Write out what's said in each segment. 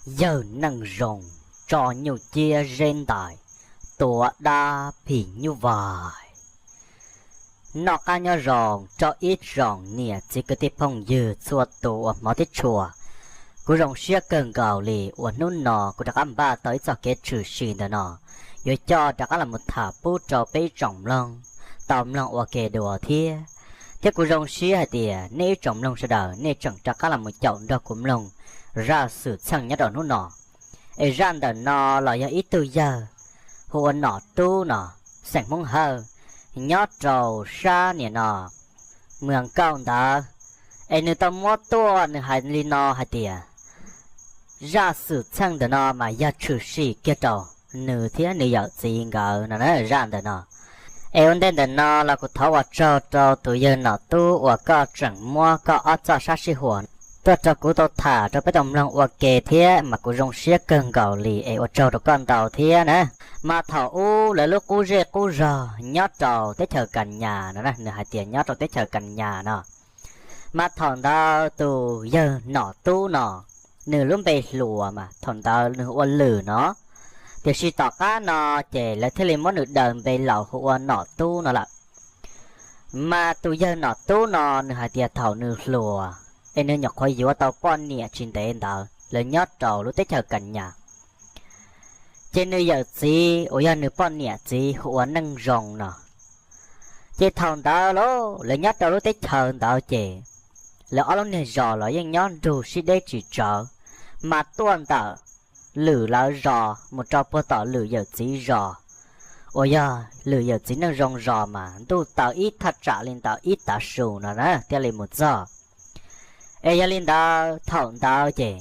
Yawg Neej Zoo tso nyuj ciab zeb ntais, tua dab phim nyuj vais. Noj qab nyob zoo rau ib tsoom niam txiv kwv tij phooj ywg txhua tus uas hmov thiab tshua. Kuv zoo siab kawg nkaus li uas hnub no kuv rov qab npaj tau ib txoj kev tshwm sim ntawm no, yuav coj rov qab los mus tham pub rau peb ib tsoom mloog tau mloog ua ke dua thiab. Thiab kuv zoo siab hais tias nej ib tsoom mloog sawv daws nej tseem rov qab los mus caum nrog kuv mloog zaj xwm txheej nyob rau hnub no. Es zaj ntawm no los yog ib tug yawg hu ua Nom Tub no, xeem Hmoob Hawj, nyob rau sab niam no Mws Kauj ntawd. Es nws tau muab tuaj nws hais li no hais tias, zaj xwm txheej ntawm no mas yog tshwm sim kiag rau nws thiab nws yawm txiv nkawd no na zaj ntawm no. Es ua ntej ntawm no los kuv thov ua tsaug rau tus yawg Nom Tub uas koj tseem muab koj ob txoj sab sij huam tuaj rau kuv tau tham rau peb tau mloog ua ke thiab mas kuv zoo siab kawg nkaus li es ua tsaug rau koj ntau thiab na. Mas thaum ub lawv lub qub zej qub zog nyob rau teb chaws Kas Nyas no, nws hais tias nyob rau teb chaws Kas Nyas no. Mas thaum ntawd tus yawg Nom Tub no, nws lub npe hluas mas thaum ntawd nws hu ua Lwm no, tiam sis tom qab no ces lawv thiaj li muab nws daws npe laus hu ua Nom Tub no lawm. Mas tus yawg Nom Tub no nws hais tias thaum nws hluas es nws nyuam qhuav yuav tau poj niam tsis ntev ntawd lawv nyob rau lub teb chaws Kas Nyas. Ces nws yawm txiv uas yog nws poj niam txiv hu ua Neej Zoo no. Ces thaum ntawd lawv nyob rau lub teb chaws ntawd ces lawv ob lub niag zos los yeej nyob nrug sib deb tsis tsawv, mas tuaj ntawm Lwm lawv zos mus rau puag tom Lwm yawm txiv zos, uas yog Lwm yawm txiv Neej Zoo zos mas ntuj taws ib thaj tsam li ntawm ib tav su no na thiaj li mus txog. Es yog li ntawd thaum ntawd ces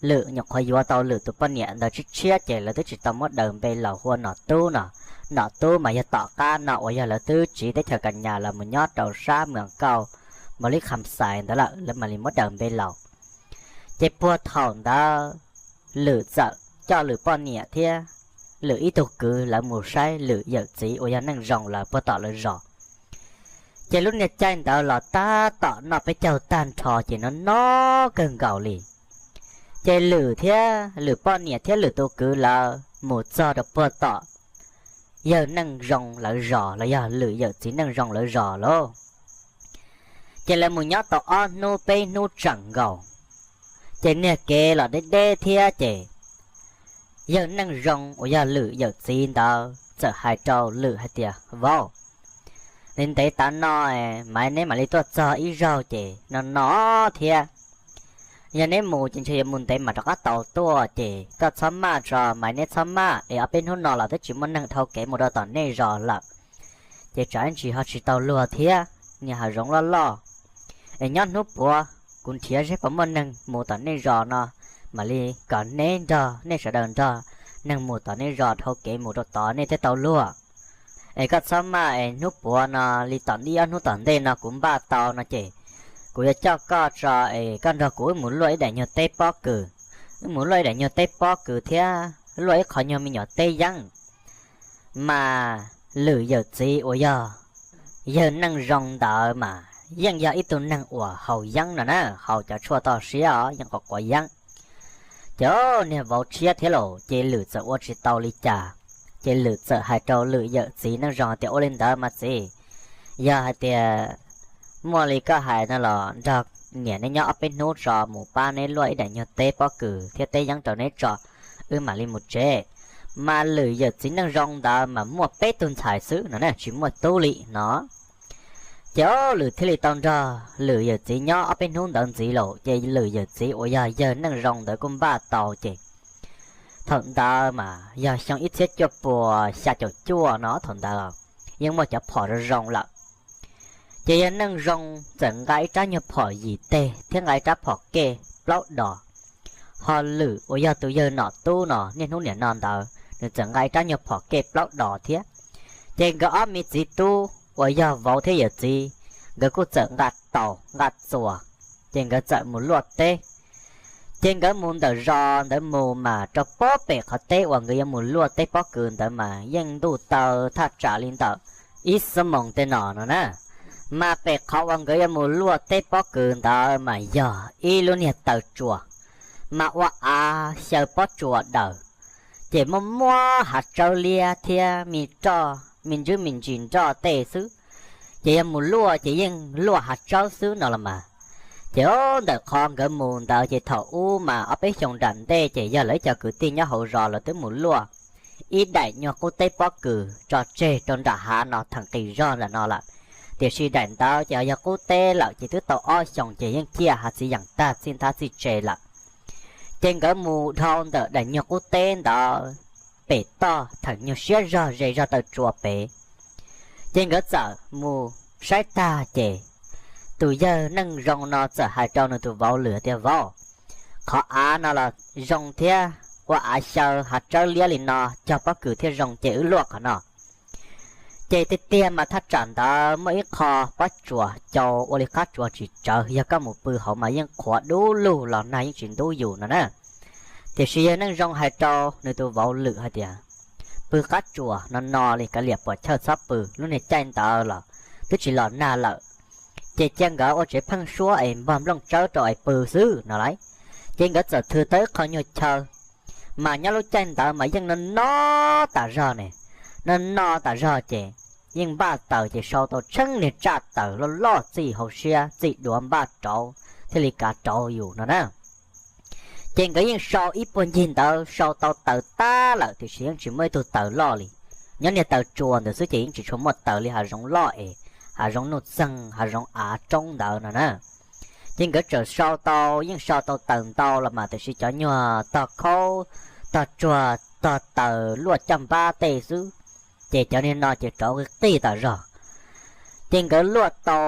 Lwm nyuam qhuav yuav tau Lwm tus poj niam ntawd tshiab tshiab ces lawv twb tsis tau muab daws npe laus hu ua Nom Tub no. Nom Tub mas yog tom qab no uas yog lawv twb tsiv teb chaws Kas Nyas los mus nyob rau sab Mws Kauj, Npaus Lis Kham Xais ntawd lawm lawv mam li muab daws npe laus. Ces puag thaum ntawd Lwm txawm coj Lwm poj niam thiab Lwm ib tug kwv lawv mus saib Lwm yawm txiv uas yog Neej Zoo lawv puag tom lawv zos. Ces lub niag caij ntawd los tab tom noj peb caug tag nrho ces no no kawg nkaus li. Ces Lwm thiab Lwm poj niam thiab Lwm tus kwv lawv mus txog rau puag tom yawg Neej Zoo lawv zos los yog Lwm yawm txiv Neej Zoo lawv zos lauj. Ces lawv mus nyob tau ob hnub peb hnub tseem nkaus, ces niag kev los deb deb thiab ces yawg Neej Zoo uas yog Lwm yawm txiv ntawd txawm hais rau Lwm hais tias, Vauv, ntev ntev tav no Maiv neb mam li tuaj txog ib zaug ces no no thiab. Yog neb mus ces ntshe yuav mus ntev mam rov qab tau tuaj ces koj txhob maj tso Maiv, neb txhob maj es ob peb hnub no los twb tsis muaj neeg dhau kev mus rau tom nej zos lawm. Ces tsam ntsis ho tsis tau luag thiab, niag hav zoov loj loj. Es nyob hnub puav kuv nrhiav seb puas muaj neeg mus tom nej zos no, mam li kom neb nrog nej sawv daws nrog neeg mus tom nej zos dhau kev mus rau tod nej thiaj tau luag. Es koj txhob maj es hnub puav no li tom ntej ob hnub tom ntej no kuv npaj tau no ces kuv yuav coj koj tso es koj nrog kuv wb mus luaj ib daim nyuag teb pob kws. Wb mus luaj ib daim nyuag teb pob kws thiab luaj ib qho nyuag me nyuam teb yeeb. Mas Lwm yawm txiv uas yog yawg Neej Zoo ntawd mas yeej yog ib tug neeg uas haus yeeb no na, haus cov tshuaj toj siab os, yeej quav quav yeeb. Ces niag vauv tshiab thiab lauj, ces Lwm txawm ua tsis tau li cas. Ces Lwm txawm hais rau Lwm yawm txiv Neej Zoo tias, Ua li ntawd mas txiv, yog hais tias muaj li koj hais no los nrog niam neb nyob ob peb hnub tso mus pab neb luaj ib daim nyuag teb pob kws thiab teb yeeb rau neb tso, wb mam li mus tsev. Mas Lwm yawm txiv Neej Zoo ntawd mas muaj peb tug ntxhais xwb no na, tsis muaj tub li no. Ces Lwm thiaj li tau nrog Lwm yawm txiv nyob ob peb hnub ntawd ntxiv lauj. Ces Lwm yawm txiv uas yog yawg Neej Zoo ntawd kuj npaj tau ces thaum ntawd mas yog xyoo ib txhiab cuaj puas xya caum cuaj no thaum ntawd yeej muaj cov phom zoo zoo lawm. Ces yawg Neej Zoo txawm nqa ib rab nyuag phom yim teg thiab nqa ib rab phom kej plaub dos. Ho Lwm uas yog tus yawg Nom Tub no niaj hnub niam no ntawd nws txawm nqa ib rab nyuag phom kej plaub dos thiab. Ces nkawd ob me txiv tub uas yog vauv thiab yawm txiv, nkawd kuj txawm nqa taus nqa txuas, ces nkawd txawm mus luaj teb. Ces nkawd mus ntawm zos ntawd mus mas rau pob pem qhov teb uas nkawd yuav mus luaj teb pob kws ntawd mas yeej ntuj taw thaj tsam li ntawm ib xuab moos tej no no na. Mas pem qhov uas nkawd yuav mus luaj teb pob kws ntawd mas yog ib lub niag taw tsuas, mas ua av xyaw pob tsuas daws, ces muaj muab hav tsawb liab thiab me roj me ntsis me ntsis nroj tej xwb, ces yog mus luaj ces yeej luaj hav tsawb xwb no los mas. Ces ntawm qhov nkawd mus ntawd ces thaum ub mas ob peb xyoos nram ntej ces yog lawv cov kwv tij nyob hauv zos lawv twb mus luaj ib daim nyuag qub teb pob kws tso tseg rau nram hav no theem qis zog ntawm no lawm. Tiam sis daim ntawd ces yog qub teb lawm ces twb tau ob xyoos ces yeej ciaj hav txiv yeem tag txij ntab txij tse lawm. Ces nkawd mus dhau ntawm daim nyuag qub teb ntawd pem toj theem nyuag siab zog ze zog taw tsua pem, ces nkawd txawm mus saib tag ces tus yawg Neej Zoo no txawm hais rau nws tus vauv Lwm tias, Vauv, qhov av no los zoo thiab, ua av xyaw hav tsawb liab li no cog pob kws thiaj zoo, ces wb luaj qhov no. Ces tiag tiag mas thaj tsam ntawd muaj ib qho pob tsuas cau ua li qab tsuas tsis tsawv, yog koj mus pw hauv mas yeej qhuav dub lug los nag yeej tsis ntub yus no na. Tiam sis yawg Neej Zoo hais rau nws tus vauv Lwm hais tias, Pw qab tsuas no no li, kav liam puam chawj txhob pw, lub niag caij ntawd los twb tsis los nag lawm, ces cia nkawd ua tsev pheeb suab es npog nplooj tsawb rau es pw xwb no lauj. Ces nkawd txawm thw tau ib qho nyuag chaw, mas nyob lub caij ntawd mas yeej no no tas zog ne, no no tas zog ces yeej npaj taws ces sau tau tsheeb niag tsaj taws loj loj txij hauv siab txij duav npaj rauv thiaj li kav rauv yus no na. Ces nkawd yeej sau ib puag ncig ntawd sau tau taws tag lawm tiam sis yeej tsis muaj ib tug taws loj li. Nyob niag taws tsua ntawd xwb ces yeej tsis tshua muaj taws li hav zoov loj es hav zoov nuj txeeg hav zoov av roob ntawd no na. Ces nkawd txawm sau tau, yeej sau tau taws ntau los mas tiam sis cov nyuag tog khaub tog tsuag tog taws luaj caj npab tej xwb, ces cov niag no ces rauv qij qij tas zog. Ces nkawd luaj tau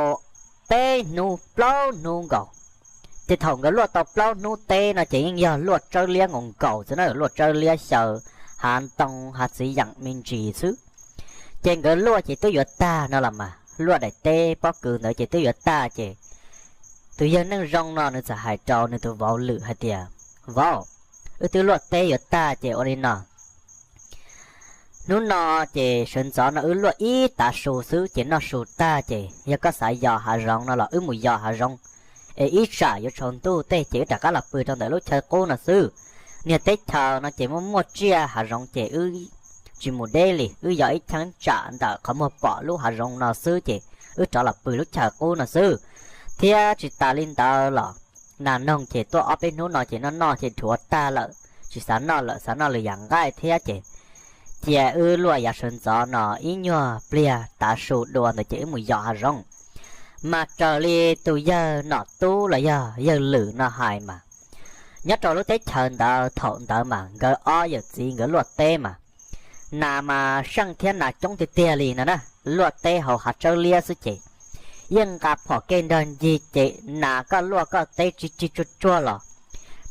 peb hnub plaub hnub nkaus. Ces thaum nkawd luaj tau plaub hnub teb no ces yeej yog luaj tsawb liab nkaus nkaus xwb na, luaj tsawb liab xyaw hav ntoo hav txiv yeem me ntsis xwb. Ces nkawd luaj ces twb yuav tag no los mas, luaj daim teb pob kws ntawd ces twb yuav tag ces tus yawg Neej Zoo no nws txawm hais rau nws tus vauv Lwm hais tias, Vauv, wb twb luaj teb yuav tag ces ua li no, hnub no ces sawv ntxov no wb luaj ib tav su xwb ces noj su tag ces yog koj xav yos hav zoov no los wb mus yos hav zoov, es ib tsam yuav tsaus ntuj tej ces wb rov qab los pw rau ntawm lub chaw qub no xwb. Niag teb chaws no ces muaj muaj tsiaj hav zoov ces wb tsis mus deb li, wb yos ib cheeb tsam ntawm qhov muag pom lub hav zoov no xwb ces wb rov los pw lub chaw qub no xwb. Thiab tsis tas li ntawd los nas noog ces tuaj ob peb hnub no ces noj noj ces dhuav tag lawm, tsis xav noj lawm, xav noj lwm yam nqaij thiab ces cia wb luaj yav sawv ntxov no ib nyuag pliag tav su dua ntawd ces wb mus yos hav zoov. Mas raws li tus yawg Nom Tub los yog yawg Lwm no hais mas, nyob rau lub teb chaws ntawd thaum ntawd mas nkawd ob yawm txiv nkawd luaj teb mas nas mas seej thiab nas coob tiag tiag li no na. Luaj teb hauv hav tsawb liab xwb ces yeej nqa phom kej nrog ncig ces nas koj luaj koj teb tsis cig tsuag tsuag los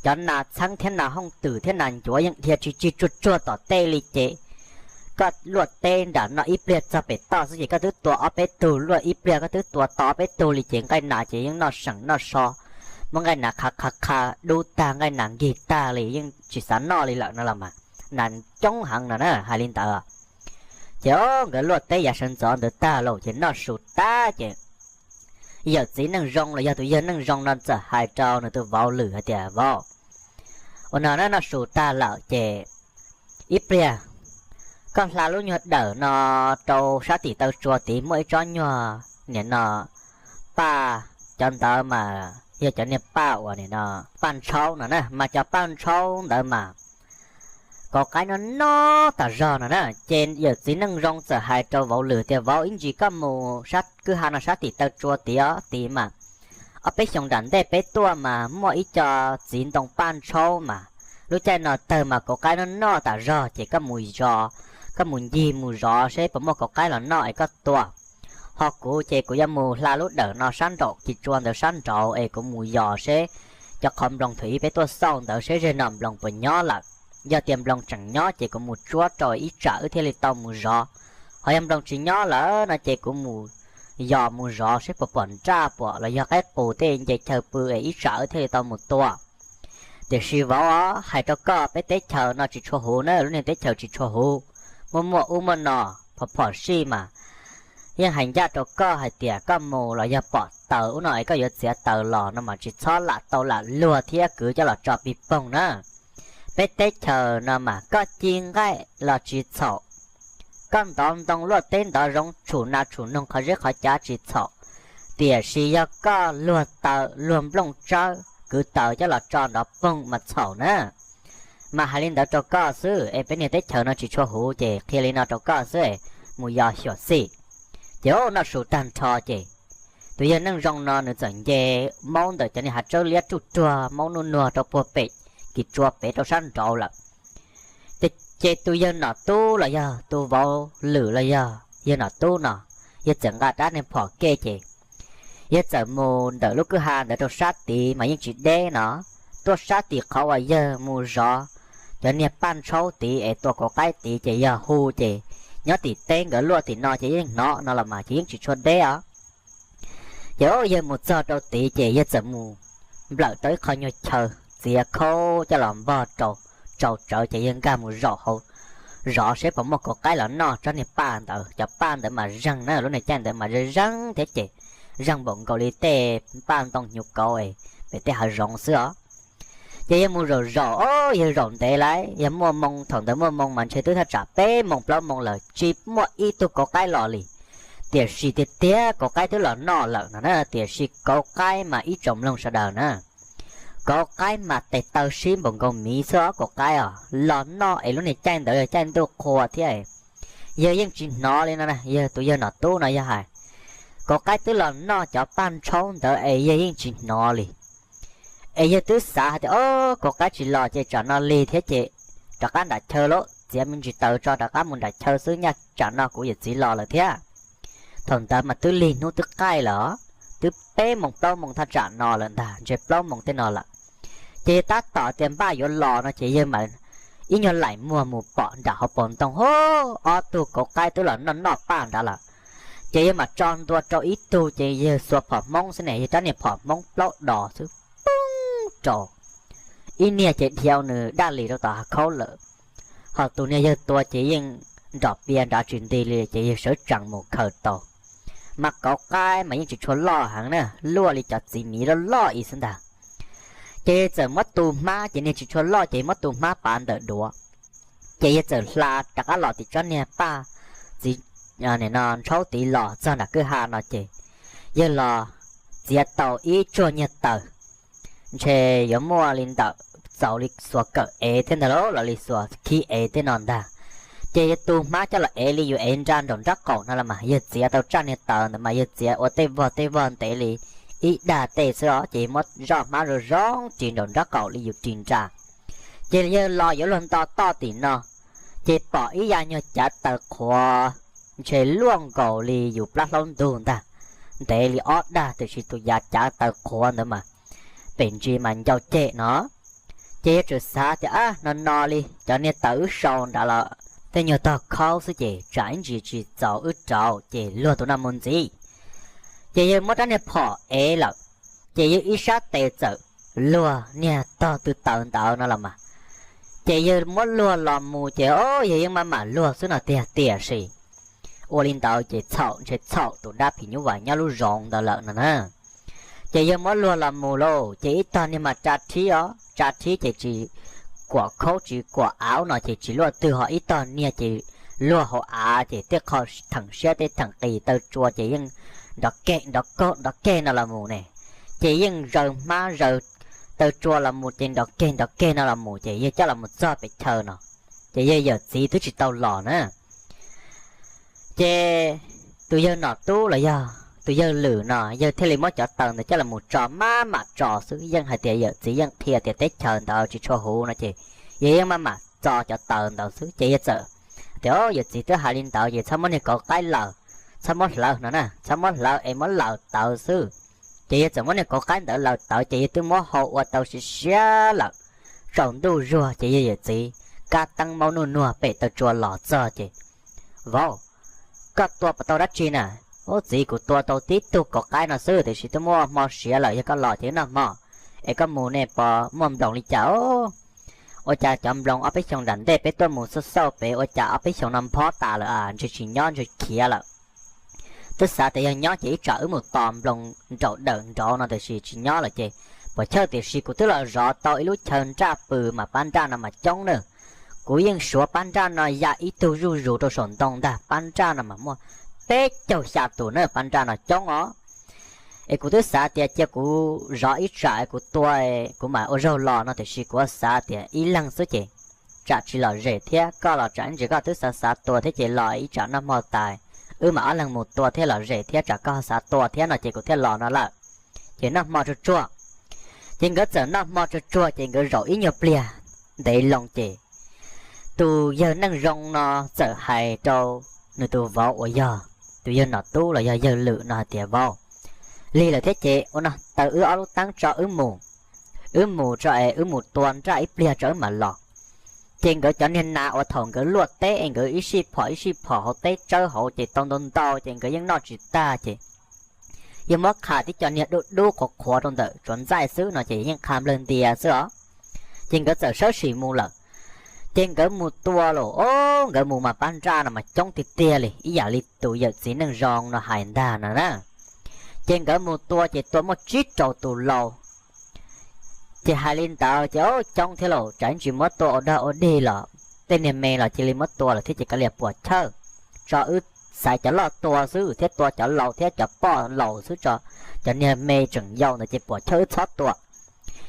cov nas txheeb thiab nas hooj twm thiab nas ncuav yeej dhia tsis cig tsuag tsuag tom tej li ces koj luaj teb nram no ib pliag txog pem toj xwb ces koj twb tua ob peb tug, luaj ib pliag koj twb tua tau ob peb tug li ces nqaij nas ces yeej noj seem noj so, muab nqaij nas qha qha qha dub tag, nqaij nas nkig tag li yeej tsis xav noj li lawm no los mas, nas coob heev no na, hais li ntawd. Ces o nkawd luaj teb yav sawv ntxov ntawd tag los ces noj su tag ces yawm txiv Neej Zoo los yog tus yawg Neej Zoo no txawm hais rau nws tus vauv Lwm hais tias, Vauv, ua no na, noj su tag lawm ces ib pliag koj hla lub nyuag dawm no rau sab tim taw tsua tid muaj ib tsob nyuag nim no paj, cov ntawd mas yog cov niag paj uas nim no paj ntshaub no na, mas cov paj ntshaub ntawd mas kauv qaib no no tas zog no na. Ces yawm txiv Neej Zoo txawm hais rau vauv Lwm tias, Vauv, ib ntsis koj mus sab kwj ha no sab tim taw tsua tid os, tid mas ob peb xyoos nram ntej peb tuaj mas muaj ib co txiv ntoo paj ntshaub mas lub caij no tawg mas kauv qaib no no tas zog ces koj mus zov, koj mus ncig mus zov seb puas muaj kauv qaib los noj es koj tua. Ho kuv ces kuv yuav mus hla lub dawm no sab nraum kis tsua ntawd sab nraud es kuv mus yos seb cov qhov nploos thaum ub peb tuaj xauj ntawd seb zeg no nploos puas nyob lawm. Yog tias nploos tseem nyob ces kuv mus tsuab rau ib tsam wb thiaj li tau mus zov. Ho yog nploos tsis nyob lawm no ces kuv mus yos mus zov seb puas pom nraj puas los yog qaib qus tej nce chaw pw es ib tsam wb thiaj li tau mus tua. Tiam sis vauv, hais rau koj, peb teb chaws no tsis tshua huv na, lub niag teb chaws tsis tshua huv, muaj muaj ub muaj no, phom phom sij mas yeej hais ncaj rau koj hais tias koj mus los yog pom taws ub no es koj yuav txiav taws los no mas tsis txhob lam tau lam luag thiab kwv coj los tso pig poog na. Peb teb chaws no mas koj ci nqaij los tsis txhaum, koj ntov ntoo luaj teb ntov zoov tshum nas tshum noog qhov zeb qhov cav tsis txhaum, tiam sis yog koj luag taws luag nplooj tsawb kwv taws coj los tso nrov poog mas txhaum na. Mas hais li ntawd rau koj xwb es peb niag teb chaws no tsis tshua huv ces qhia li no rau koj xwb, mus yos xyuam xim. Ces noj su tag nrho ces tus yawg Neej Zoo no nws txawm nce maub ntawm cov niag hav tsawb liab ruj ruag maub nuj nuag rau puag pem kis tsua pem rau sab nraud lawm. Ces tus yawg Nom Tub los yog tus vauv Lwm los yog yawg Nom Tub no, yawg txawm nqa rab niag phom kev ces yawg txawm mus ntawm lub kwj ha ntawd rau sab tid mas yeej tsis deb no. Tuaj sab tim qhov uas yawg mus zov cov niag paj ntshaub tid es tua kauv qaib tid ces yog hu ces nyob tim teb nkawd luaj tim no ces yeej hnov no los mas ces yeej tsis tshua deb os. Ces yawg mus txog rau tid ces yawg txawm mus nplawm tau ib qho nyuag chaw txiav khaub coj los npog rau, tsau tsawv ces yawg nkag mus zaum hauv zov seb puas muaj kauv qaib los noj tsob niag paj ntawd. Cov paj ntawd mas zeeg na, lub niag caij ntawd mas zeeg zeeg thiab ces zeeg npaum nkaus li tej paj ntoo hnyuv kauv es pem tej hav zoov xwb os. Ces yawg mus zaum zaum, o, yawg zaum ntev lawm, yawg muaj moo, thaum ntawd muaj moo mas ntshe twb thaj tsam peb moos plaub moos lawm tsis muaj ib tug kauv qaib los li. Tiam sis tiag tiag kauv qaib twb los noj lawm no na, tiam sis kauv qaib mas ib tsoom mloog sawv daws na, kauv qaib mas tes taw sib npaum nkaus miv xwb os, kauv qaib os los noj es lub niag caij ntawd yog caij ntuj qhua thiab. Yawg yeej tsis hnov li no na, yawg tus yawg Nom Tub no yawg hais, kauv qaib twb los noj cov paj ntshaub ntawd es yawg yeej tsis hnov li. Es yawg twb xav hais tias, o, kauv qaib tsis los ces tsam no lig thiab ces rov qab nram chaw lauj, txiav me ntsis taws tso rov qab mus nram chaw xwb, nyaj tsam no kuv yawm txiv los lawm thiab. Thaum ntawd mas twb lig hnub twb qaij lawm, twb peb moos plaub moos thaj tsam no lawm ntag, ntshe plaub moos tej no lawm. Ces yawg tab tom tias npaj yuav los no ces yawg mam ib nyuag laim muag mus pom nram hauv paus ntoo, ho, ob tug kauv qaib twb los noj noj paj nrad lawm. Ces yawg mam tso ntua rau ib tug ces yawg xuas phom hmoob xwb ne, yawg rab niag phom hmoob plaub dos xwb, poob rau ib niag ces dhia nws daj lis rau tom hav khaub lawm. Ho tus niag yawg tua ces yeej nrom pias nrad tsis nti li ces yawg sawv tsees mus khaws tau. Mas kauv qaib mas yeej tsis tshua loj heev na, luaj li cov txiv miv loj loj ib xwb ntag. Ces txawm muab tus hmab, ces niag tsis tshua loj ces muab tus hmab pav ntawm duav. Ces yawg txawm hla rov qab los tim tsob niag paj txiv no ntshaub tid los txog nram kwj ha no ces yawg los txiav tau ib tsuag niag taws, ntshe yuav muaj li ntawm txaus li xuas kawm ev thiab ntag lauj, los li xuas khib ev tej no ntag. Ces yawg tu hmab coj los ev li yus ev nra nraum nraub qaum no los mas yawg txiav tau tsaj niag taws ntawd mas yawg txiav ua tej vog tej vog ntev li ib dag tej xwb os, ces yawg muab zoj hmab zoo zoo ris nraum nraub qaum li yus ris nra. Ces yawg los yuav luag nto toj tim no, ces pom ib yav nyuag cav taws qhuav, ntshe luaj nkaus li yus plab hlaub ntug ntag, ntev li ob dag tiam sis tus yav cav taws qhuav ntawd mas pem ntsis mas ncau ceg no. Ces yawg txawm xav tias, ab, no no li cov niag taws wb sau nrad los tej nyuag tog khaub xwb ces tsam ib ntsis tsis txaus wb rauv ces luag tus no mus ntxiv. Ces yawg muab rab niag phom ev lawm, ces yawg ib sab tes txawm luag niag tog tw taws ntawd no los mas, ces yawg muab luag los mus ces o yawg yeej maj mam luag xwb no tiag, tiam sis ua li ntawd ces txhaum ntshe txhaum tus dab phim nyuj vais nyob lub zoov ntawd lawm no na. Ces yawg muab luag los mus lauj, ces ib tog niag mas tsa rhib os, tsa rhib ces tsis kuam khaub tsis kuam av no ces tsis luaj twg, ho ib tog niag ces luag hauv av ces tej qho theem siab tej theem qis taw tsua ces yeej nrov keg nrov keg nrov keg no los mus ne. Ces yeej zaws hmab zaws taw tsua los mus ces nrov keg nrov keg no los mus ces yawg coj los mus txog pem chaw no, ces yawg yawm txiv twb tsis tau los na. Ces tus yawg Nom Tub los yog tus yawg Lwm no yawg thiaj li muab cov taws ntawd coj los mus tso, maj mam tso xwb, yeej hais tias yawm txiv yeej qhia tias teb chaws ntawd tsis tshua huv no ces yawg yeej maj mam tso cov taws ntawd xwb. Ces yawg txawm tias, o, yawm txiv twb hais li ntawd ces txhob muab niag kauv qaib laws, txhob muab hlawv no na, txhob muab hlawv es muab laws tawv xwb. Ces yawg txawm muab niag kauv qaib ntawd laws tawv ces yawg twb muab hau ua tau siav siav lawm. Tsaus ntuj zuag ces yawg yawm txiv kab teeb maub nuj nuag pem taw tsua los txog ces, vauv, koj tua puas tau dab tsi na? Ub txiv, kuv tua tau tib tug kauv qaib no xwb tiam sis twb muaj hmo siav lawm, yog koj los ces wb noj hmo. Es koj mus ne puas muaj nploos li cas? Ua cas cov nploos ob peb xyoos nram ntej peb tuaj mus xauj xauj pem ua cas ob peb xyoos no nphob tas lawm, ntshe tsis nyob ntshe khiav lawm. twb xav tias yog nyob ces ib tsam wb mus tos nploos nraum dawm nraud no tiam sis tsis nyob lawm ces puas chawj, tiam sis kuv twb los zov tau ib lub chaw nraj pw mas pab nraj no mas coob na. Kuv yeej suav pab nraj no ya ib tug zuj zus rau saum ntoo ntag, pab nraj no mas muaj peb caug xya tus na, pab nraj no coob os. Es kuv twb xav tias cia kuv zov ib tsam kuv tua kuv mam ua zaug los no tiam sis kuv xav tias ib leeg xwb ces tsam tsis lom zem thiab, koj los tsam ib ntsis koj twb xav xav tua thiab ces los ib tsam noj hmo tas wb mam ob leeg mus tua thiab lom zem thiab tsam koj xav tua thiab no ces kuv thiaj los no lawm. Ces noj hmo tsuag tsuag, ces nkawd txawm noj hmo tsuag tsuag ces nkawd zaum ib nyuag pliag ntev loo ces tus yawg Neej Zoo no txawm hais rau nws tus vauv uas yog tus yawg Nom Tub los yog yawg Lwm no hais tias, Vauv, lig lawm thiab ces ua no taws wb ob lub teeb tso wb mus, wb mus tso es wb mus tua nraj ib pliag tso wb mam los. Ces nkawd cov niag nas uas thaum nkawd luaj teb es nkawd ib sij phom ib sij phom hauv teb tsawb hauv ces tau ntau ntau ces nkawd yeej noj tsis tag ces yog muab qha tib co niag dub dub qhuav qhuav rau ntawm tsuav ntxaij xwb no ces yeej qha nplawg ntias xwb os. Ces nkawd txawm sawb sim mus lawm. Ces nkawd mus tua los, o, nkawd mus mas pab nraj no mas coob tiag tiag li, ib yam li tus yawm txiv Neej Zoo no hais ntag no na. Ces nkawd mus tua ces tua muaj tsib rau tus laus. Ces hais li ntawd ces, o, coob thiab lauj, tsam ib ntsis muab tua ua dog ua dig los tej niag me los cia li muab tua lawm thiab ces kav liam puas chawj, tso wb xaiv cov loj tua xwb thiab tua cov laus thiab cov poj laus xwb tso, cov niag me tseem yau ntawd ces puas chawj wb txhob tua.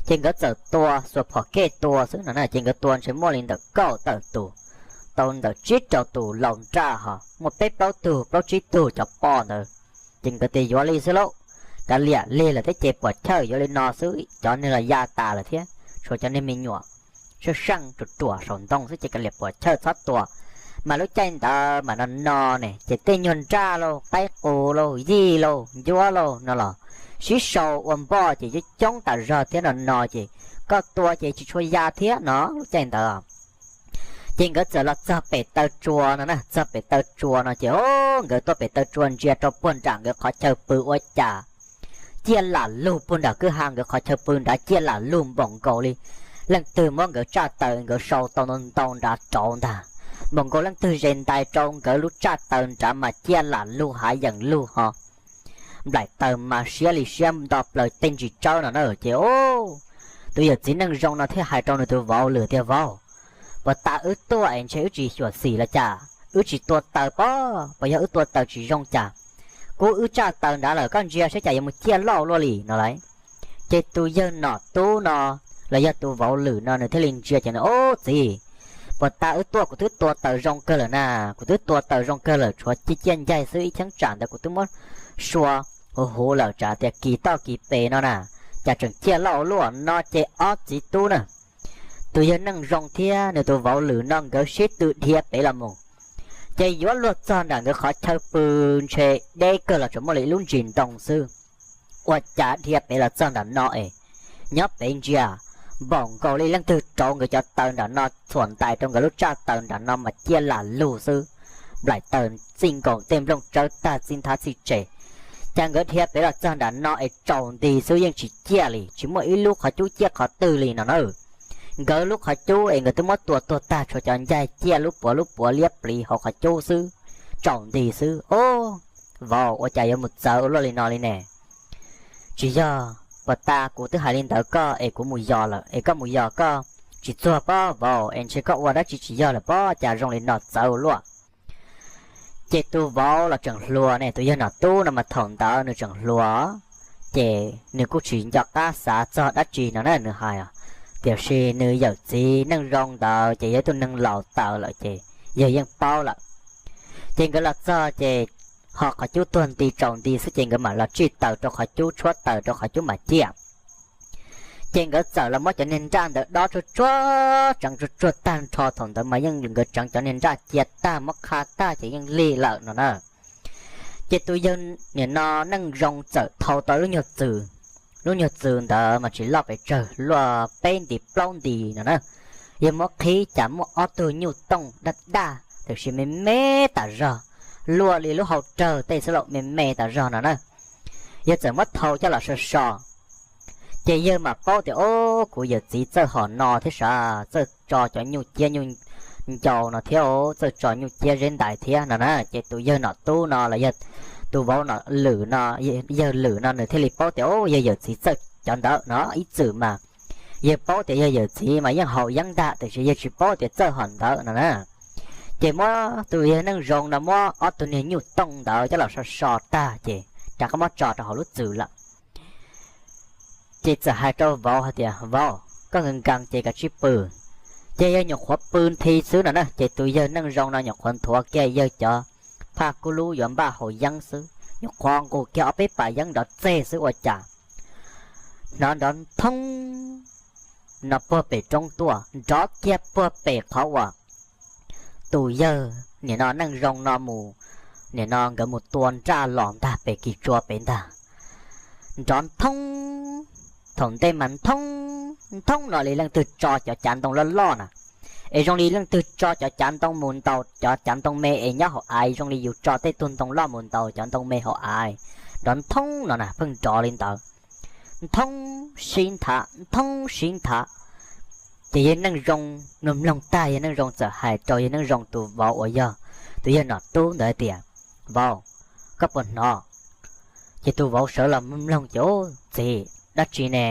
Ces nkawd txawm tua xuas phom kej tua xwb no na, ces nkawd tua ntshe muaj li ntawm kaum tawm tus, tau ntawm tsib rau tus laus nraj ho muaj peb plaub tug plaub tsib tug cov poj ntawd. Ces nkawd tias yuav li xwb lauj, kav liam lig lawm thiab ces puas chawj yuav li no xwb, cov niag los ya tas lawm thiab tshuav cov niag me nyuam sab seej ruam ruam saum ntoo xwb ces kav liam puas chawj txhob tua. Mas lub caij ntawd mas no no ne ces tej nyuag nraj lauj, qaib qus lauj, yij lauj, ncuab lauj no los sib sau ua npoj ces coob coob tas zog thiab no no ces koj tua ces tsis tshua ya thiab no lub caij ntawd. Ces nkawd txawm los txog pem taw tsua no na, txog pem taw tsua no ces, o, nkawd tuaj pem taw tsua ntsia rau puag nram nkawd qhov chaw pw ua cas ciaj lam lug puag nram kwj ha nkawd qhov chaw pw nrad ciaj lam lug npaum nkaus li leej twg muab nkawd tsaj taws nkawd sau tau ntau ntau nrad rauv ntag, npaum nkaus leej twg ze ntais rau nkawd lub tsaj taws nrad mas ciaj lam lug hav yeem lug ho. Nplaim taws mas siab li siab nto plaws tej ntsis tsawb no na ces, o, tus yawm txiv Neej Zoo no thiaj hais rau nws tus vauv Lwm tias, Vauv, puas tas wb tuaj es ntshe wb tsis xyuam xim los cas, wb tsis tua taws pob, puas yog wb tua taws tsis zoo cas? Kub wb tsaj taws nrad lawm koj ntsia saib cas yuav mus ciaj loj luaj li no lauj. Ces tus yawg Nom Tub no los yog tus vauv Lwm no nws thiaj li ntsia ces nws, Ob txiv, puas tas wb tuaj kuv twb tua taws zoo kawg lawm na, kuv twb tua taws zoo kawg lawm tshuav ciaj ciaj ncaig xwb, ib cheeb tsam ntawd kuv twb muab sua huv huv lawm tsam tias kis toj kis pes no na, cas tseem ciaj loj ua luaj no ces ob txiv tub na, tus yawg Neej Zoo thiab nws tus vauv Lwm no nkawd sib tw dhia pem los mus. Ces yuav luag txog nram nkawd qhov chaw pw ntshe deb kawg los tsuas muaj li ib lub ntsis ntoo xwb. Ua cas dhia pem los txog nram no es nyob pem ntsia npaum nkaus li leej twg rauv nkawd cov taws nram no txhuam ntais rau nkawd lub tsaj taws nram no mas ciaj lam lug xwb. Nplaim taws txij nkaus tej nplooj tsawb tag txij nthab txij tsev. Cas nkawd dhia pem los txog nram no es tsaus nti xwb yeej tsis ciaj li, tsis muaj ib lub qhov cub ciaj qhov twg li no na. Nkawd lub qhov cub es nkawd twb muab tua tuag tag tshuav cov ncaig ciaj lub puav lub puav liab pliv hauv qhov cub xwb, tsaus nti xwb. Ob, vauv, ua cas yuav mus txawv ua luaj li no li ne? Tsis yog, puas tas kuv twb hais li ntawd koj es kuv mus yos lawm es koj mus yos koj tsis txuag pob vauv es ntshe koj ua dab tsi tsis yog lawm pob cas zoo li no txawv ua luaj. Ces tus vauv los tseem hluas ne, tus yawg Nom Tub no mas thaum ntawd nws tseem hluas, ces nws kuj tsis nco qab xav txog dab tsi no na nws hais. Tiam sis nws yawm txiv Neej Zoo ntawd ces yog ib tug neeg laus taws lawm ces yawg yeej paub lawm. Ces nkawd los txog ces ho qhov cub tuag nti tsaus nti xwb ces nkawd mam los tsij taws rau qhov cub, tshuab taws rau qhov cub mam ciaj. Ces nkawd txawm los muab cov niag nraj ntawd dob tsuag tsuag, tseev tsuag tsuag tag nrho, thaum ntawd mas yeej nkawd tseev cov niag nraj cia tag muab qha tag ces yeej lig lawm no na. Ces tus yawg nim no Neej Zoo txawm thau tau lub nyuag txwm, lub nyuag txwm ntawd mas tsis loj pes tsawg, luaj peb nti plaub nti no na. Yawg muab qhib cas muaj ob tug nyuj tooj daj daj tiam sis me me tas zog, luaj li lub hau rawg tej xwb los me me tas zog no na. Yawg txawm muab thau coj los so so, ces yawg mam paub tias, Ob, kuv yawm txiv txawj hom no thiab sav, txawj tso cov nyuj ciab nyuj ncau no thiab, txawj tso nyuj ciab zeb ntais thiab no na. Ces tus yawg Nom Tub no los yog tus vauv no, Lwm no, yawg Lwm no nws thiaj li paub tias, o, yog yawm txiv txawj cov ntawd no. Ib txwm mas yawg paub tias yog yawm txiv mas yeej haus yeeb ntag, tiam sis yawg tsis paub tias txawj hom ntawd no na. Ces muab tus yawg Neej Zoo no muab ob tug niag nyuj tooj ntawd coj los so so tag ces rov qab muab tso rau hauv lub txwm lawm. Ces txawm hais rau vauv hais tias, vauv, koj nkees nkees ces kav tsij pw. Ces yawg nyuam qhuav pw nthi xwb no na, ces tus yawg Neej Zoo no nyuam qhuav nthuav kiag yawg cov phaj kub lub yuav npaj haus yeeb xwb, nyuam qhuav nqus kiag ob peb pas yeeb nrov txeg xwb ua cas hnov nrov nthoob no puag pem roob tuaj, nrov kiag puag pem qhov uas tus yawg nim no Neej Zoo no mus, nim no nkawd mus tua nraj los ntag, pem kis tsua pem ntag. Nrov nthoob, thaum ntej mas nthoob nthoob no li leej twg tso cov cav ntoo loj loj na, es zoo li leej twg tso cov cav ntoo mus ntaus cov cav ntoo me es nyob hauv av, zoo li yus tso tej tug ntoo loj mus ntaus cov ntoo me hauv av. Nrov nthoob no na, pheej nrov li ntawd, nthoob sib nthav, nthoob sib nthav. Ces yawg Neej Zoo nws mloog tag, yawg Neej Zoo txawm hais rau yawg Neej Zoo tus vauv uas yog tus yawg Nom Tub ntawd hais tias, vauv, koj puas hnov? Ces tus vauv sawv los mloog ces, txiv, dab tsi ne?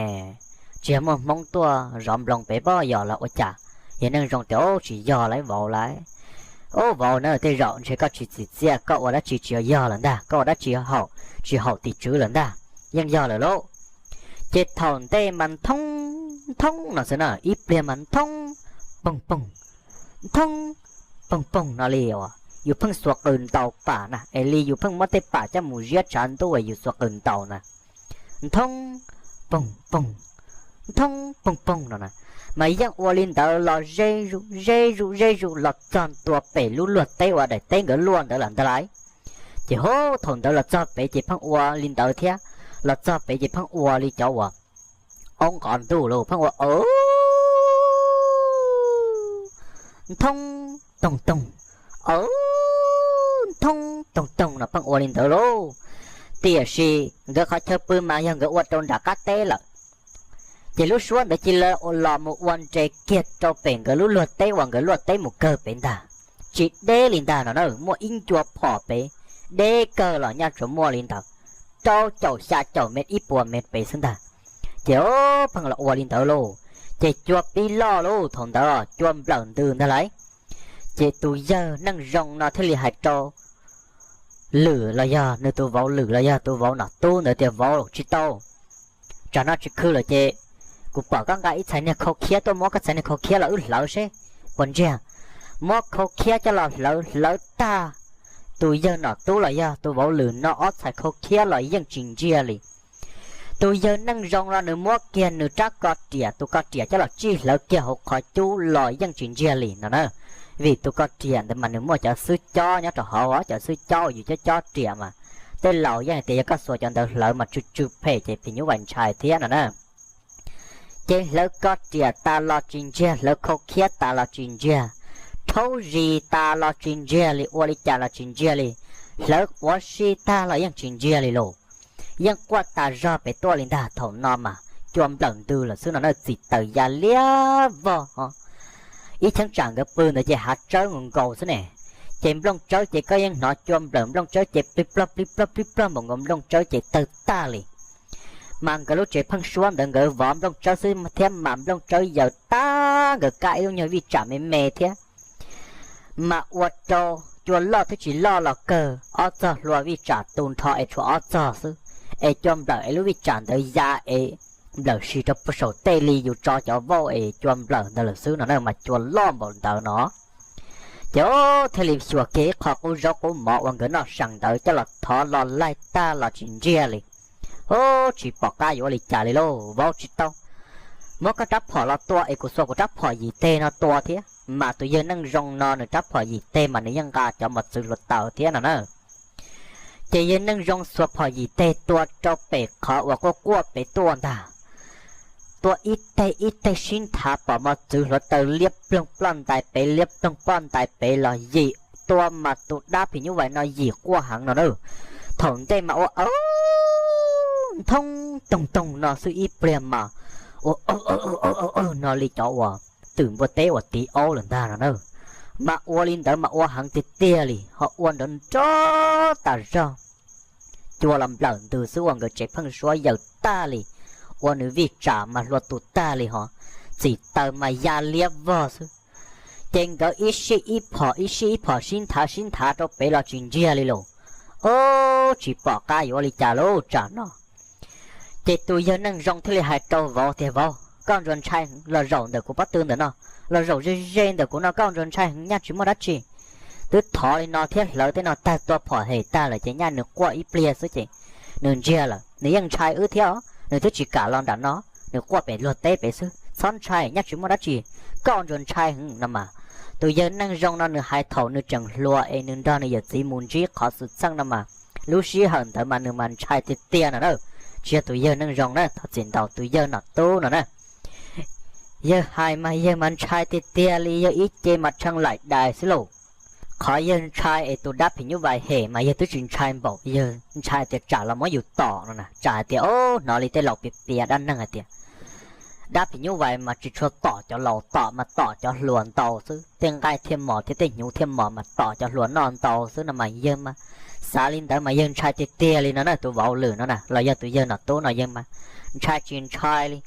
Tsis yog muaj Hmoob tuaj zov nploos pem pob yos los ua cas? Yawg Neej Zoo tias, o, tsis yog lauj vauv lauj. O, vauv na, tej zaum ntshe koj tsis txim txiaj, koj ua dab tsi tsis yog lawm ntag, koj ua dab tsi haum, tsis haum tim tswv lawm ntag, yeej yog lawm lauj. Ces thaum ntej mas nthoob nthoob no xwb na, ib pliag mas nthoob poog poog, nthoob poog poog no li uas yus pheej xuas qws ntaus pam na, es li yus pheej muab tej pam coj mus ziab tshav ntuj es yus xuas qws ntaus na. Nthoob poog poog, nthoob poog poog no na, mas yeej ua li ntawd los ze zuj ze zuj ze zuj los txog ntua pem lub luag teb uas daim teb nkawd luaj ntawd lawm ntag lauj. Ces hov thaum ntawd los txog pem ces pheej ua li ntawd thiab, los txog pem ces pheej ua li cov uas aub nqov ntuj los pheej ua, o, nthoob toog toog, o, nthoob toog toog no pheej ua li ntawd lauj. Tiam sis nkawd qhov chaw pw mas yog nkawd ua rau nram qab teb lawm. Ces lub suab ntawd cia li los mus ua nres kiag rau pem nkawd lub luag teb uas nkawd luaj teb mus kawg pem ntag. Tsis deb li ntag no na, muaj ib ncua phom pem, deb kawg los nyaj tsuas muaj li ntawd rau caum xya caum mev ib puas mev pem xwb ntag. Ces o, pheej los ua li ntawd lauj. Ces cua pib loj lauj, thaum ntawd cua nplawm ntws ntag lauj. Ces tus yawg Neej Zoo no thiaj li hais rau Lwm los yog nws tus vauv, Lwm los yog tus vauv Nom Tub ntawd tias, vauv, tsis tau, tsam no tsis khw lawm ces kuv pom koj nqa ib txhais niag khau khiab tuaj, muab koj txhais niag khau khiab los wb hlawv seb puas ntsiag. Muab khau khiab coj los hlawv, hlawv tag, tus yawg Nom Tub los yog tus vauv Lwm no ob txhais khau khiab los yeej tsis ntsiag li. Tus yawg Neej Zoo no nws muab kiag nws rab ko riam, tus ko riam coj los tsij hlawv kiag hauv qhov cub los yeej tsis ntsiag li no na. Vim tus ko riam ntawd mas nws muaj cov xwb cob nyob rau hauv, cov xwb cob uas yus cob cob riam mas tej laus yeej hais tias yog koj xuas cov ntawd hlawv mas tsw tsw phem ces phim nyuj vais ntshai thiab no na. Ces hlawv ko riam tas los tsis ntsiag, hlawv khau khiab tas los tsis ntsiag, rhaub zis tas los tsis ntsiag li, ua li cas los tsis ntsiag li, hlawv quav si tag los yeej tsis ntsiag li lauj. Yeej quaj tas zog pem tuaj li ntag. Thaum no mas cua nplawm ntws lawm xwb no na, txim taws ya liab vog. Ib cheeb tsam nkawd pw ntawd ces hav tsawb nkaus nkaus xwb ne, ces nplooj tsawb ces koj yeej hnov cua nplawm nplooj tsawb ces plig plog plig plog plig plog npaum nkaus, nplooj tsawb ces tawg tag li. Mas nkawd lub tsev pheeb suab ntawd nkawd vov nplooj tsawb xwb thiab mas nplooj tsawb yaws tag, nkawd kab ib lub nyuag vij tsam me me thiab. Mas ua rau cua loj thiab tsis loj los kawg, ob txog hlua vij tsam tu nrho es tshuav ob txog xwb, es cua nplawm es lub vij tsam ntawd ya es nplawm si rau puag saum tej li yus tso cov vauj es cua nplawm ntawd lawm xwb no na, mas cua loj npaum ntawd no. Ces thiaj li xyuas kiag ib qho qub zaub qub mov uas nkawd noj sees ntawd coj los thov los laig tag los tsis ntsiag li. Ub, tsis pom qab yuav ua li cas li lauj, vauv tsis tau, muab koj rab phom los tua es kuv xuas kuv rab phom yim teg no tua thiab. Mas tus yawg Neej Zoo no nws rab phom yim teg mas nws yeej nqa cov mos txwv hluav taws thiab no na. Ces yawg Neej Zoo xuas phom yim teg tua rau pem qhov uas quaj quaj pem tuaj ntag. Tua ib teg ib teg sib nthav pom mos txwv hluav taws liab ploog ploj ntais pem liab ploog ploj ntais pem los yim, tua mas tus dab phim nyuj vais no yim quaj heev no na. Thaum ntej mas ua aw nthoob toog toog no xwb ib pliag mas ua aw aw aw no li cov uas twm npua teb uas tiv aub lawm ntag no na. Mas ua li ntawd mas ua heev tiag tiag li, ho ua nrov nrov tas zog. cua los nplawm ntws xwb uas nkawd tsev pheej suab yaws tag li, ua nws vij tsam mas hlua tu tag li hos, txim taws mas ya liab vog xwb. Ces nkawd ib sij ib phom ib sij ib phom sib nthav sib nthav rau pem los tsis ntsiag li los, ob, tsis pom qab yuav ua li cas lauj tsam no. Ces tus yawg Neej Zoo thiaj li hais rau vauv tias, Vauv, koj ntsuas ntshai los zaum ntawm kuv pob tw ntawm no, los zaum ze ze ntawm kuv no, koj ntsuas ntshai heev, nyaj tsis muaj dab tsi. Twb thov li no thiab hlawv tej no tag tua phom hem tag lawm ces nyaj nws quaj ib pliag xwb ces nws ntsiag lawm, nws yeej ntshai wb thiab os, nws twb tsis kam los nram no, nws quaj pem luag teb pem xwb, txhob ntshai, nyaj tsis muaj dab tsi, koj ntsuas ntshai heev no mas. Tus yawg Neej Zoo no nws hais thaum nws tseem hluas es nws nrog nws yawm txiv mus ntsib qhov xwm txheej no mas, lub sij hawm ntawd mas nws mas ntshai tiag tiag no na. Tsis yog tus yawg Neej Zoo na, thov txim ntau, tus yawg Nom Tub no na. Yawg hais mas yawg mas ntshai tiag tiag li, yawg ib ce mas tshee laim dais xwb lauj. Qhov yawg ntshai es tus dab phim nyuj vais hem mas yawg twb tsis ntshai npaum, yawg ntshai tias tsam los muab yus tom no na, tsam hais tias, o, hnov li tej laus piav piav dab neeg hais tias dab phim nyuj vais mas tsis tshua tom cov laus, tom mas tom cov hluas ntau xwb, tej nqaij thiaj mos thiab tej hnyuv thiaj mos mas tom cov hluas noj ntau xwb no mas yawg mas xav li ntawd mas yawg ntshai tiag tiag li no na. Tus vauv lwm no na los yog tus yawg Nom Tub no yawg mas ntshai tsis ntshai li.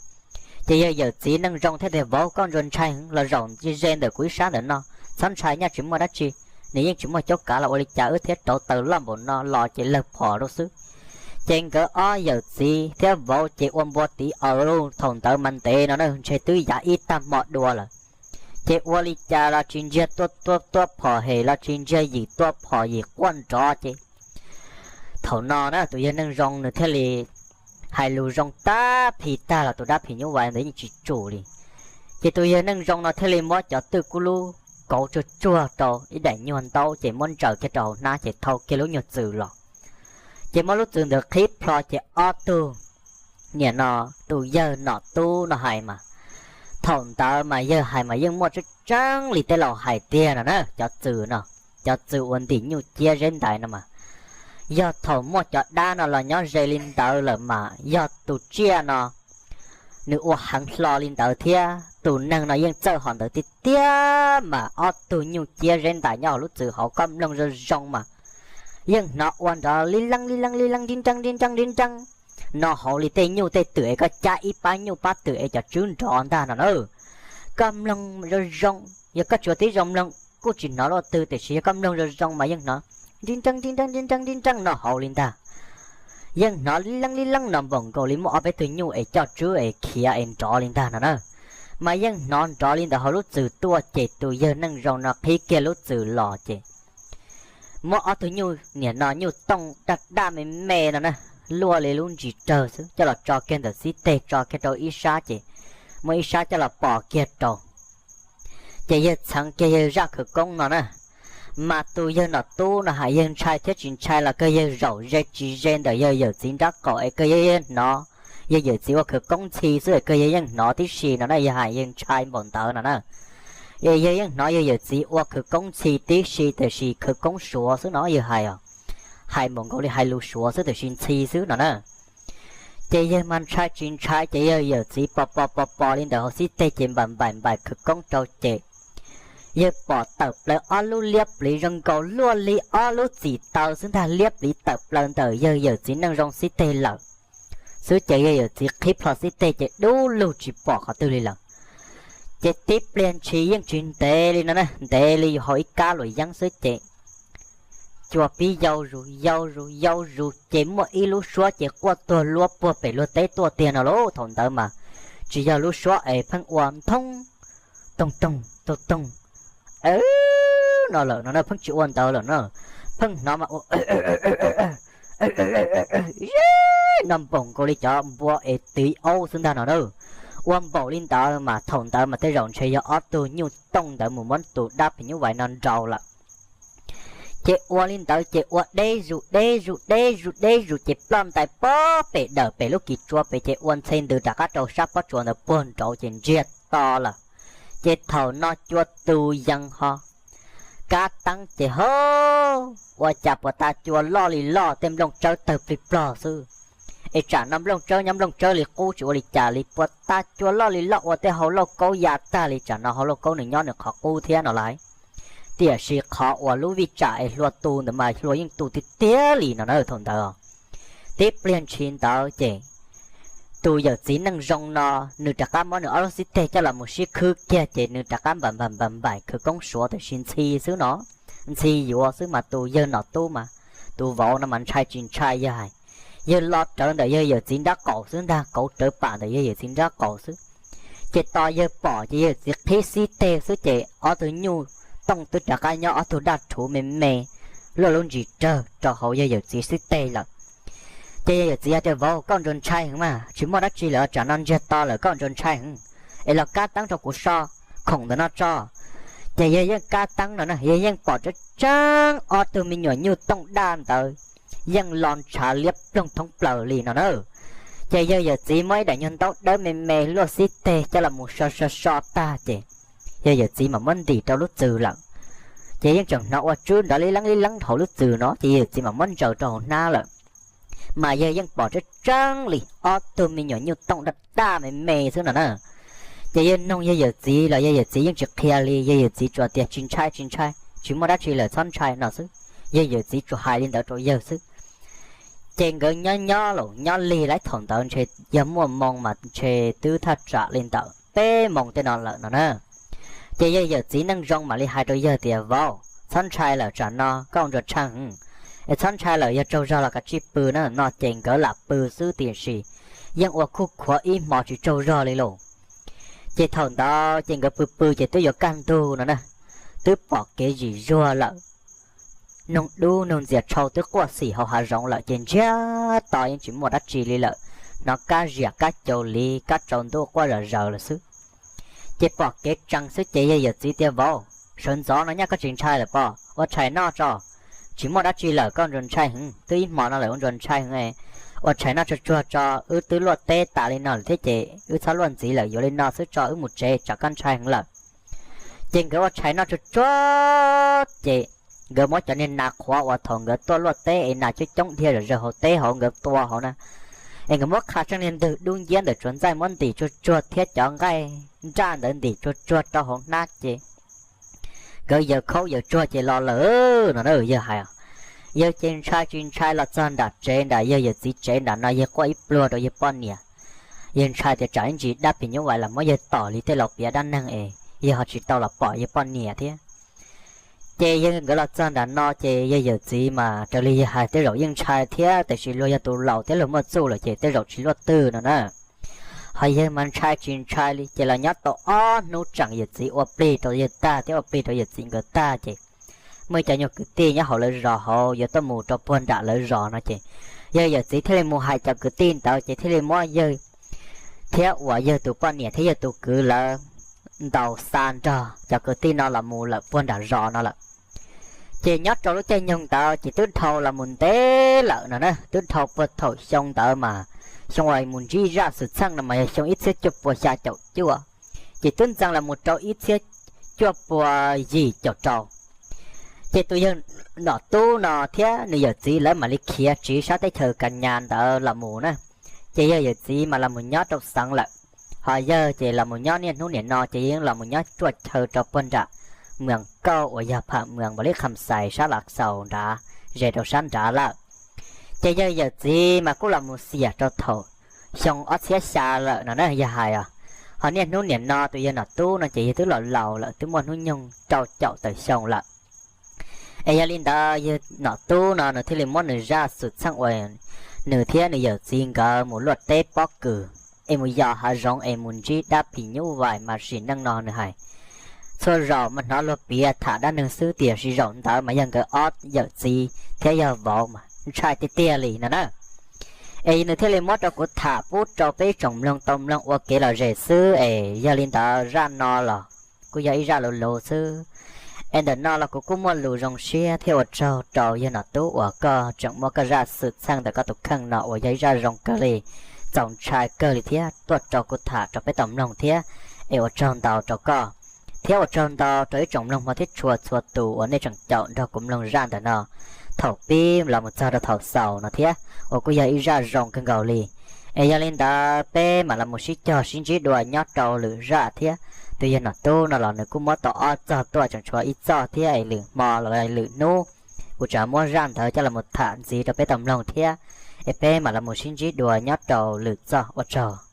Ces yawg yawm txiv Neej Zoo thiaj tias, Vauv, koj ntsuas ntshai heev, los zaum ze ze ntawm kuv ib sab ntawm no, txhob ntshai, nyaj tsis muaj dab tsi, nws yeej tsis muaj cuab kav los ua li cas, wb thiab rauv taws loj npaum no los ces lawg phom rau xwb. Ces nkawd ob yawm txiv thiab vauv ces ua npua tiv aws lauj, thaum ntawd mas ntev no na, ntshe twb yav ib tag hmo dua lawm. Ces ua li cas los tsis ntsiag, tua tua tua phom hem los tsis ntsiag, yim tua phom yim quaj nrov ces thaum no na tus yawg Neej Zoo nws thiaj li hais lus zoo tag, phim tag los tus dab phim nyuj vais ntawd yeej tsis tsum li. Ces tus yawg Neej Zoo no thiaj li muab cov twj kub lub kauv tsuag tsuag rau ib daim nyuag ntaub ces muab ntsaws kiag rau hauv hnab ces thau kiag lub nyuag txwm los. Ces muab lub txwm ntawd qhib plho ces ob tug, nim no tus yawg Nom Tub no hais mas, thaum ntawd mas yawg hais mas yeej muaj tseeb tseeb li tej laus hais tiag no na, cov txwm no, cov txwm uas ntim nyuj ciab zeb ntais no mas, yog thaum muaj cov dab no los nyob ze li ntawd lawm mas yog tus tsiaj no nws ua heev hlo li ntawd thiab tus neeg no yeej txawj hom ntawd tiag tiag mas ob tug nyuj ciab zeb ntais nyob hauv lub txwm hauv koj mloog zoo zoo mas yeej hnov ua nrov li leeb li leeb li leeb nrib nreeb nrib nreeb nrib nreeb no hauv li tej nyuj tej twm es koj cab ib pab nyuj pab twm es cov tswb nrov ntag no na. Koj mloog zoo zoo, yog koj tsis ua tib zoo mloog kuj tsis hnov luaj twg, tiam sis yog koj mloog zoo zoo mas yeej hnov nrib nreeb nrib nreeb nrib nreeb nrib nreeb no hauv li ntag. Yeej hnov li leeb li leeb no npaum nkaus li muaj ob peb tug nyuj es coj tswb es khiav es nrov li ntag no na. Mas yeej hnov nrov li ntawd hauv lub txwm tuaj ces tus yawg Neej Zoo no qhib kiag lub txwm los ces muab ob tug nyuj nim no nyuj tooj daj daj me me no na, luaj li lub ntsis rawg xwb coj los tso kiag ntawm xib teg, tso kiag rau ib sab ces muab ib sab coj los pos kiag rau. Ces yawg txheev kiag yawg zaj khawv koob no na. Mas tus yawg Nom Tub no hais yawg ntshai thiab tsis ntshai los kawg yawg zaum ze tsis ze ntawm yawg yawm txiv nrab qaum es kawg yawg yeej hnov yawg yawm txiv ua khawv koob ntxhi xwb es kawg yawg yeej hnov tib si no na, yawg hais yawg ntshai npaum ntawd no na. Yawg yeej hnov yawg yawm txiv ua khawv koob ntxhi tib si tiam sis khawv koob Suav xwb no yawg hais os. Hais npaum nkaus li hais lus Suav xwb tiam sis ntxhi xwb no na. Ces yawg mas ntshai tsis ntshai ces yawg yawm txiv pos pos pos pos li ntawm hauv xib teg ces npaim npaim npaim khawv koob rau ces yawg pom tawm plaws ob lub liab pliv zoo nkaus luaj li ob lub txim taw xwb ntag, liab pliv tawm plaws ntawm yawg yawm txiv Neej Zoo xib teg lawm xwb ces yawg yawm txiv qhib plho xib teg ces dub lug tsis pom qhov twg li lawm. Ces tib pliag ntshis yeej tsis ntev li no na, ntev li yus hauv ib kab luam yeeb xwb ces cua pib yau zus yau zus yau zus ces muaj ib lub suab ces quaj tuag luab puag pem luag teb tuaj tiag no lauj. Thaum ntawd mas tsis yog lub suab es pheej ua nthoob toog toog toog toog no lawm no na, pheej tsis ua ntawd lawm na. Pheej hnov mas ua no npaum nkaus li cov npua es tiv aub xwb ntag no na. Ua npaum li ntawd mas thaum ntawd mas tej zaum ntshe yog ob tug nyuj tooj ntawd mus muab tus dab phim nyuj vais no nrau lawm. Ces ua li ntawd ces ua deb zus deb zus deb zus deb zus ces ploj ntais pob pem dawm pem lub kis tsua pem ces ua ntxhe ntws rov qab rau sab pob tsuas ntawd puag nraud ces ntsiag to lawm. Ces thaum no cua tus yees ho kab teeb ces ho ua cas puas tas cua loj li loj tej nplooj tsawb tawg plig plog xwb. Es tsam no nplooj tsawb nyob nplooj tsawb li qub tsis ua li cas li, puas tas cua loj li loj ua tej hau lauj kaub ya tag li, tsam no hau lauj kaub nws nyob nws qhov qub thiab no lauj. Tiam sis qhov uas lub vij tsam es hlua tu ntawd mas hlua yeej tu tiag tiag li no na thaum ntawd. Ib pliag ntshis ntawd ces tus yawm txiv neej zoo no nws rov qab muab nws ob lub xib teg coj los mus sib khwb kiag ces nws rov qab npam npam npam npaim khawv koob suav tam sim ntxhi xwb no, ntxhi yuav xwb mas tus yawg Nom Tub mas, tus vauv no mas ntshai tsis ntshai yawg hais, yawg lo rawv ntawm yawg yawm txiv nrab qaum xwb ntag, kauv rawv pam ntawm yawg yawm txiv nrab qaum xwb. Ces tos yawg pom ces yawg yawm txiv qhib xib teg xwb ces ob tug nyuj tooj twb rov qab nyob ob tug daj rhuv me me luaj lub ntsis rawg rau hauv yawg yawm txiv xib teg lawm. Ces yawg yawm txiv hais tias, Vauv, koj ntshai ntshai heev mas, tsis muaj dab tsi lawm, tsam no ntsiag to lawm, koj ntshai ntshai heev, es los kab teeb rau kuv so khoom ntawm no tso. Ces yawg yeej kab teeb no na, yawg yeej pom tseeb tseeb ob tug me nyuam nyuj tooj daj ntawd yeej lo ntshav liab ploog thoob plaws li no na. Ces yawg yawm txiv muab ib daim nyuag ntaub dawb me me luaj xib teg coj los mus so so so tag ces yawg yawm txiv mam muab ntim rau lub txwm lawm. Ces yeej tseem hnov ua tswb nrov li leeb li leeb hauv lub txwm no ces yawg yawm txiv mam muab ntsaws rau hauv hnab lawm. Mas yawg yeej pom tseeb tseeb li ob tug me nyuam nyuj tooj daj daj me me xwb no na. Ces yawg noog yawg yawm txiv los yawg yawm txiv yeej tsis qhia li, yawg yawm txiv tsuas tias, Tsis ntshai, tsis ntshai, tsis muaj dab tsi lawm, txhob ntshai no xwb. Yawg yawm txiv tsuas hais li ntawd rau yawg xwb. Ces nkawd nyob nyob los nyob lig lawm, thaum ntawd ntshe yog muaj moo mas ntshe twb thaj tsam li ntawm peb moo tej no lawm no na. Ces yawg yawm txiv neej zoo mam li hais rau yawg tias, Vauv, txhob ntshai lawm, tsam no koj ua ntsuas tsheej, es txhob ntshai lawm, yog tsaug zog los kav tsij pw na no. Ces nkawd lam pw xwb tiam sis yeej ua khuj khuav ib hmo tsis tsaug zog li lauj. Ces thaum ntawd ces nkawd pw pw ces twb yuav kaj ntug no na, twb pom kev zim zuag lawm. Noog dub noog ntxias tshau twb quaj xim hauv hav zoov lawm ces ntsiag to yeej tsis muaj dab tsi li lawm, hnov kab ziam kab cau liv kab tsaus ntuj quaj zom zaws lawm xwb. Ces pom kev tsees xwb ces yawg yawm txiv tias, Vauv, sawv ntxov no nyaj koj tsis ntshai lawm pob, ua tshais noj tso. Tsis muaj dab tsi lawm, koj ntsuas ntshai heev, twb ib hmo no lawm ua ntsuas ntshai heev, ua tshais noj tsuag tsuag tso, wb twb luaj teb tas li no lawm thiab ces wb txhob luaj ntxiv lawm, yuav li no xwb tso, wb mus tsev tsam koj ntshai heev lawm. Ces nkawd ua tshais noj tsuag tsuag ces nkawd muab cov niag nas qhuav uas thaum nkawd tuaj luaj teb es nas coob coob dhia zom zaws hauv teb hauv nkawd tua hauv na, es nkawd muab qha tsheej niag ntwg dub nciab ntawm tsuas ntxaij muab ntim tsuag tsuag thiab cov nqaij nraj ntawd ntim tsuag tsuag rau hauv hnab ces nkawd yaws khaub yaws tsuag ces los lawm no na. Yawg hais, yawg ces ntshai tsis ntshai los txog nram tsev nram yawg yawm txiv tsev nram no, yawg quaj ib pluag rau yawg poj niam. Yawg ntshai tias tsam ib ntsis dab phim nyuj vais los muab yawg tom li tej laus piav dab neeg es yawg ho tsis tau los pom yawg poj niam thiab. Ces yawg nkawd los txog nram no ces yawg yawm txiv mas raws li yawg hais tej zaum yeej ntshai thiab tiam sis luag yog tus laus thiab luag muaj txuj lawm ces tej zaum tsis luaj twg no na. Ho yawg mas ntshai tsis ntshai li ces los nyob tau ob hnub tseem yawm txiv ua plig rau yawg tag thiab ua plig rau yawm txiv nkawd tag ces muaj ib cov nyuag kwv tij nyob hauv lawv zos hauv yuav tuaj mus rau puag nram lawv zos no ces yawg yawm txiv thiaj li mus hais cov kwv tij ntawd ces thiaj li muab yawg thiab uas yawg tus poj niam thiab yawg tus kwv lawv ntaus xa nrog cov kwv tij no los mus lawm puag nram zos no lawm. Ces nyob rau lub caij nyoog ntawd ces twb dhau los mus ntev lawm no na, twb dhau puag thaum xyoo ntawd mas xyoo uas mus ntsib zaj xwm txheej no mas yog xyoo ib txhiab cuaj pua xya caum cuaj, ces twb ntxeev los mus rau ib txhiab cuaj pua yim caum rau. Ces tus yawg Nom Tub no thiab nws yawm txiv lawv mam li khiav tsiv sab teb chaws Kas Nyas ntawd los mus na. Ces yawg yawm txiv mas los mus nyob rau xeev lawm, ho yawg ces los mus nyob niaj hnub niam no ces yawg los mus nyob ruaj chaw rau puag nram Mws Kauj uas yog pham Mws Npaus Lis Kham Xais sab Lav Xaus nrad, ze rau sab nrad lawm. Ces yawg yawm txiv mas kuj los mus xiam rau thaum xyoo ob txhiab xya lawm no na yawg hais os. Ho niaj hnub niam no tus yawg Nom Tub no ces yawg twb los laus lawm, twb muaj hnub nyoog rau caum tawm xyoo lawm. Es yog li ntawd yawg Nom Tub no nws thiaj li muab nws zaj xwm txheej uas nws thiab nws yawm txiv nkawd mus luaj teb pob kws es mus yos hav zoov es mus ntsib dab phim nyuj vais mas sim neej no nws hais, txhua zaus mas hnov luag piav tham dab neeg xwb tiam sis zaum ntawd mas yog nkawd ob yawm txiv thiab yog vauv mas ntshai tiag tiag li no na. Es nws thiaj li muab rau kuv tham pub rau peb tsoom mloog tau mloog ua kev lom zem xwb es yog li ntawd zaj no los kuj yog ib zaj luv luv xwb. Es ntawm no los kuv kuj muaj lus zoo siab thiab ua tsaug rau yawg Nom Tub uas koj tseem muab koj zaj xwm txheej ntawm koj tus kheej no uas yog ib zaj zoo kawg li, txaus ntshai kawg li thiab tuaj rau kuv tham rau peb tau mloog thiab. Es ua tsaug ntau rau koj thiab ua tsaug ntau rau ib tsoom mloog hmov thiab tshua txhua tus uas nej tseem caum nrog kuv mloog zaj ntawm no thaum pib los mus txog rau thaum xaus no thiab uas kuj yog ib zaj zoo kawg nkaus li. Es yog li ntawd peb mam los mus sib cog sib ntsib dua nyob rau lwm zaj thiab. Tus yawg Nom Tub no los nws kuj muab tau ob txog tuaj tseem tshuav ib txoj thiab es lwm hmo los lwm hnub kuv tseem muab zaj ntawd coj los mus tham ntxiv rau peb tau mloog thiab. es peb mam los mus sib ntsib dua nyob rau lwm zaj. Ua tsaug.